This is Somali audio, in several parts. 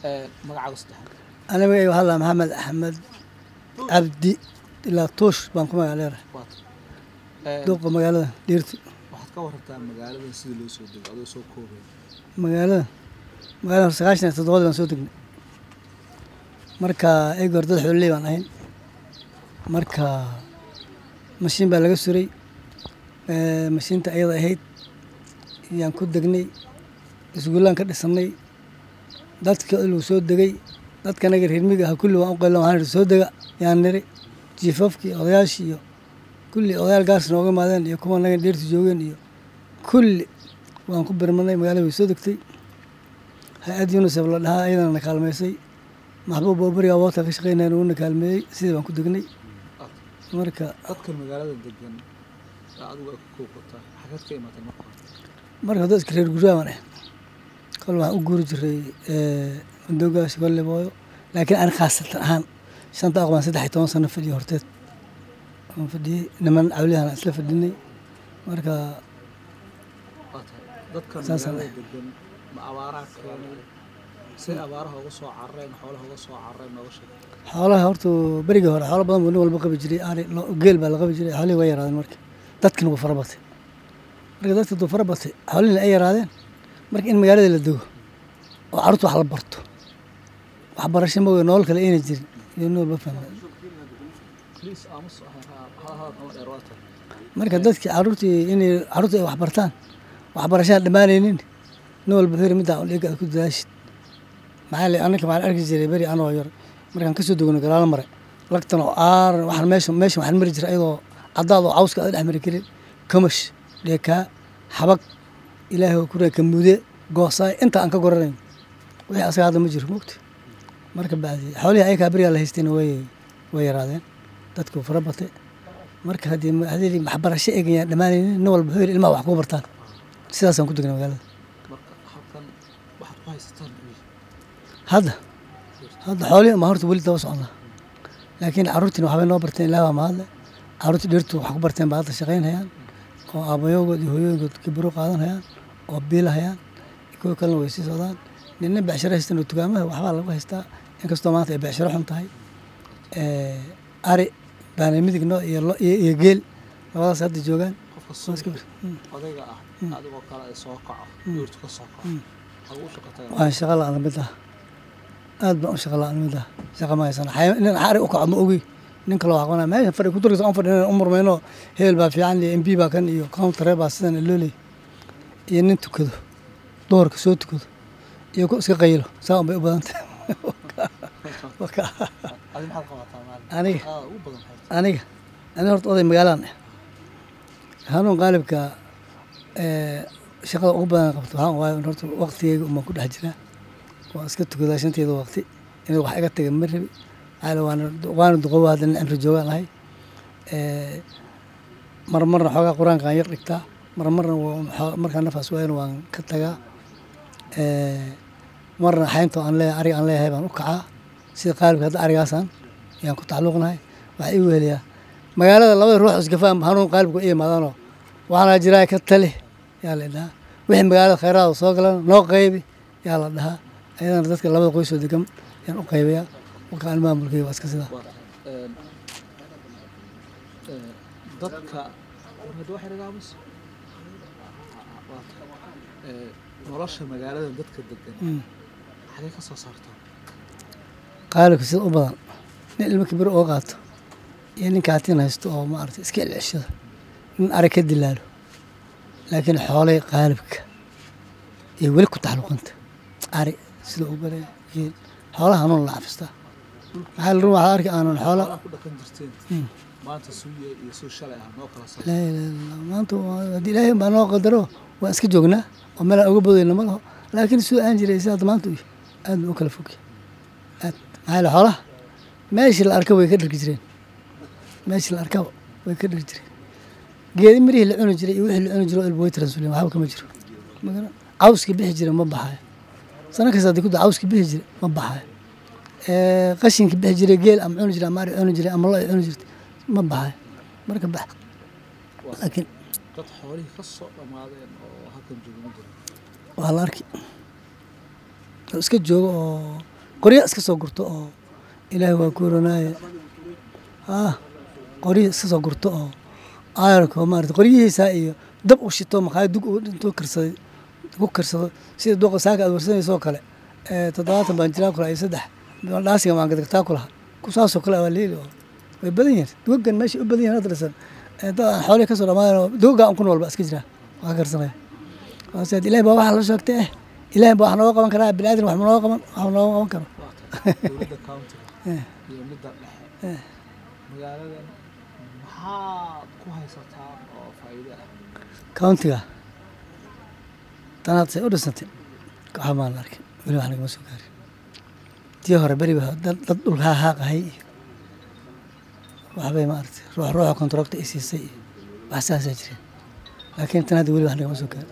Magacaaga saddexaad? Ana magacayga waxaa la Maxamed Axmed Cabdi ilaa Tuush baan ku magac leedahay. Duqa magaalada Dhiirtu. Waxaad ka warantaa magaaladan sida loo soo dego adoo soo koobay. Magaalada 97 baan soo degnay. Marka eeg hore dad xoololey baan ahayn. Marka mashiin baa laga suray, mashiinta ayada ahayd ayaan ku degnay, iskuulaan ka dhisanay, dadka lagu soo degay, dadka anaga reer miyiga ah kulli waan u qaylan, waxaan idhi soo dega yaan niri. Jiifafkii odayaashii iyo kulli odayaal gaars nooga imaadeen iyo kuwa anaga Dheertu joogeen iyo kulli waan ku birmanay. Magaalada way soo degtay. Hay-ad UNICEF la dhahaa ayadana na kaalmeysay, Maxbuub oo berigaa woota ka shaqeynaya uuna kaalmeeyey, sidii baan ku degnay. Marka dadkan magaalada degan adigu ay ku koobtaa, xageed ka imaatay marka hore? Marka dad iska reer guuraa baan ahay. Kol waxaan u guuri jiray Madoogaasha, Gollebooyo, laakiin ani khaasatan ahaan shanta aq baan 13 sano fadhiyey. Horteed aan fadhiyey niman cawliyahan aan isla fadhinay. Marka waa tahay dadkan saasaan magaalada degan ma abaaraha keenay? Say abaaraha uga soo carareen, xoolaha uga soo carareen, nooga sheeg. Xoolaha horta berigii hore xoolo badan buu nin walba qabi jiray, ari, geel baa la qabi jiray. Xoolihii way yaraadeen, marka dadkina wuu fara batay. Marka dadka duu fara batay, xoolihina ay yaraadeen, marka in magaalada la dego oo carruurta wax la barto, waxbarasho ma oge nolol kale ayna jirin iyo nin walba fahmay. Please aamus, hadal kama dheer. Waa tahay. Marka dadkii carruurtii inay carruurta ay wax bartaan, waxbarashaan dhammaanaynin, nin walba wuxuu yidhi middaa un dhiigga aad ku dadaashid. Maxaa la anaka waxaan arki jiray beri anoo yar markaan kasoo degno galaalo mare lagtan oo aaran waxaan meesha waxaan mari jiray ayadoo caddaad oo cawska aad dhex mari karin, kamash, dheekaa, xabag, ilaahay oo ku raa kamuude, goosaay inta aan ka goranayn wixii asaga hadda ma jiro moogta. Marka bacdi xoolihii ayakaa berigaa la haystayna way yaraadeen, dadku fara batay. Marka haddii waxbarasho eegayaan dhammaanaynin, nin walba wuxuu yidhi ilmaha wax kuu bartaan, sidaasaan ku degnay magaalada. Marka halkan waxaad ku haysataan muxuu yahay? Hadda xoolihii ma horta weli daba soconnaa, laakiin carruurtiina waxbay noo barteen, ilaah baa mahadle. Carruurtii Dhirtu wax ku barteen baa hadda shaqaynayaan oo aabbayoogood iyo hooyooyinkood kibiro qaadanayaan oo biilahayaan, kuwa kalena way sii socdaan. Ninna becsharo haystan oo dukaamaha waxbaa lagu haystaa, inkastoo maanta ay becsharo xun tahay. Ari baana midigno iyo lo iyo geel, labadaas hadda joogaan. Qofka subaxii odayga ah adigoo kale ay soo kaco, Dheertu ka soo kaco, xaguu u shaqo tagaa? Waan shaqo la'aan mid ah, aad baan u shaqo la'aan mid ah, shaqa ma haysano. Nin ari u kaco ma ogi, nin kaloo wax qabanaya meesha fadhi ku duraysa aan fadhina u murmayno, hebel baa fiican iyo MP baa kan iyo countare baa sidan loo leeyahay, iyo nin tukado duhurka soo tukado iyo ku iska qaylo, saa un bay u badan tahay. Adi maxaad qabataa maalin? Aniga? Shaqada ugu badan maxay tahay? Aniga horta oday magaalaan ah. Hanuun qaalibka shaqada ugu badan qabto waxaan waaye horta waqtigeyga umaan ku dhex jiraa, waan iska tukadaa shanteeda waqti, inuu wax iga taga ma rabi. Maxaa yeele waana duqooba hadda, nin cimri joogaan ahay. Mar marna xoogaa qur-aankaan yar dhigtaa, mar marna markaan nafaas waayana waan ka tagaa. Marna xaynta aan leeyahay, ariga aan leeyahay baan u kacaa. Sida qaalibka hadda arigaasaan yaan ku taxluuqnahay. Waxaa ii weheliyaa magaalada labada ruux isgafaan hanuun qaalibka u imaadaanoo waxaana jiraa ka tali yaa la dhahaa, wixii magaalada khayraada soo galan noo qaybi yaa la dhahaa. Ayadana dadka labada qoys oo degan yaan u qaybiyaa. Marka aan maamulkayga waa iska sidaa. Waa tahay. Dadka war hadda waxay naga aamus. Waa tahay. Nolosha magaaladan dadka degan xagee ka soo saartaa? Qaalibka sida u badan nin ilmo kibir oo qaato iyo nin kaatin haysto oo maaragtay iska celceshado, nin ari ka dilaalo, laakiin xoolay qaalibka iyo weli ku taxluqanta ari sida u badan geel, xoolaha hanuun la xafistaa. Maxaa la run waxaa arki aanan xoola Xoolaha ku dhaqan jirteen maanta suuye iyo suu shalay ah noo kala saar. Laa ilaaha illa Allah. Maanta haddii ilaahay baa noo qadaro waan iska joognaa oo meel aan uga bodayna ma laho, laakiin siduu aan jiray sida hadda maanta u yahay aad buu u kala fog yahay aad. Maxaa yeele xoolaha meeshii la arka way ka dhargi jireen, meeshii la arkaba way ka dhargi jireen. Geedi mirihii la cuni jiray iyo wixii la cuni jiray oo ilba way taransuleen, waxba kama jiro. Magara cawskii bixi jiray ma baxayo sano kasta, haddii ku daa cawskii bixi jiray ma baxayo. Qashinkii bixi jiray geel ama cuni jiray ama ari cuni jiray ama lo ay cuni jirtay ma baxayo. Marka bax laakiin dad xoolihii ka soo dhammaadeen oo halkan jooga ma jiro? Waa la arki oo iska jooga oo Qoryo iska soo gurto oo Ilaahay waa ku roonaaye, qoryo iska soo gurto oo aayarko maarata qoryihiisa iyo dab u shito, maqaayad dug intuu karsaday ku karsado, sida duqa saaka aad warsanayso oo kale. 70 baan jiraa kula iyo 3 dhaasiga waan gadgataa kulaha kusaasoo kale waa leeli oo way badan yihiin. Dugagan meesha u badan yihiin hadda dhisan, dad aan xoolihii kasoo dhamaadan oo dugaga aan ku nool ba iska jiraa waa ka karsanaya. Waase Ilaahay baa waxa la sheegtay, Ilaahay baa wax nooga qaban karaa, bini aadan wax ma nooga qaban, wax nooga qaban karo. Dowladda countiga iyo midda dhexe magaaladan maxaad ku haysataan oo faa'iido ah? Countiga tanaad say u dhisantay waxa maan arkin weli, wax nagama soo gaarin. Tii hore beri ba dad dhulkaa haaqahay iyo waxbay maaragtay ruux ruuxa contract ay siisay iyo wax saasaa jireen, laakiin tan hadda weli wax nagama soo gaarin.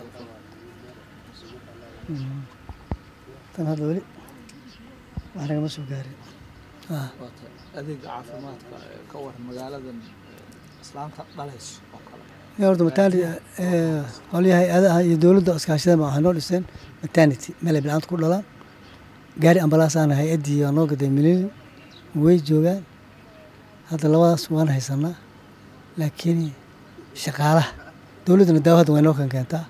Tan hadda weli wax nagama soo gaarin. Adeega caafimaadka ka waran magaaladan, islaanta dhalayso oo kale? Horta maternity qolyaha hay-adaha iyo dowladda iskaashadeen waxay noo dhiseen maternity, meel ay bilcaanta ku dhalaan. Gaari ambalaas ahna hay-addii waa noo gaday, milyan way joogaan hadda. Labadaas waan haysanaa, laakiin shaqaalaha dowladduna daawo hadda way noo kan keentaa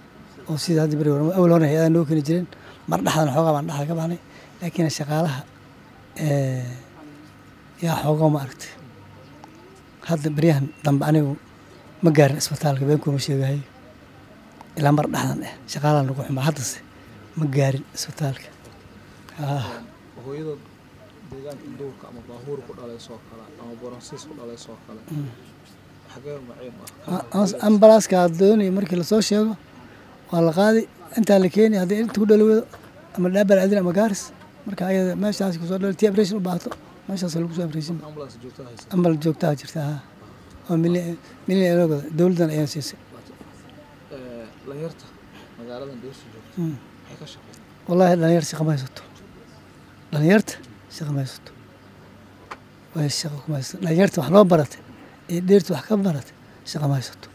oo sida hadda beri hore, awal hore hay-adaha noo keeni jireen, mar dhexdan xoogaa baan dhexda ka baxnay, laakiin shaqaalaha yaa xoogaa ma aragtay. Hadda beryahan dambe anigu ma gaarin isbitaalka, been kuma sheegahayo, ilaa mar dhexdan shaqaalaha nagu xumaa, haddase ma gaarin isbitaalka. Hooyada deegaanka duurka ama baahuur ku dhalaysoo kale ama boronsiis ku dhalaysoo kale xagee maciin ah? Ambalaaska doonaya markii lasoo sheego waa la qaadi, intaa la keeni. Haddii inta ku dhali weydo ama dhaabal adin ama Gaaris, marka ayada meeshaas kusoo dhali, tii operation u baahato meeshaas lagu soo operation. Ambulance joogtada haysa? Ambulance joogtaa jirta, ha, oo milyan milyan inoo dowladdan ayaan siisay. Dhalinyarta magaaladan Dheerso joogta maxay ka shaqeeyaan? Wallahi dhalinyar shaqa ma haysato, dhalinyarta shaqa ma haysato, way shaqa kuma haysato. Dhalinyarta wax loo baratay iyo Dheerta wax ka baratay shaqa ma haysato.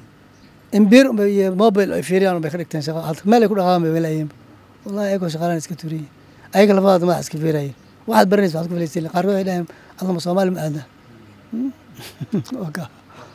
Imbiir iyo mobile ay fiiriyaan bay ka dhigteen shaqa, hadda meel ay ku dhaqaamaan bay walaayeen. Wallahi ayagoo shaqaalaan iska tuuriyin, ayaga lafahooda madax iska fiirayeen. Waxaad baranaysa waxaad ku filaysa, qaarkood ay dhaheen adama Soomaali ma aadna.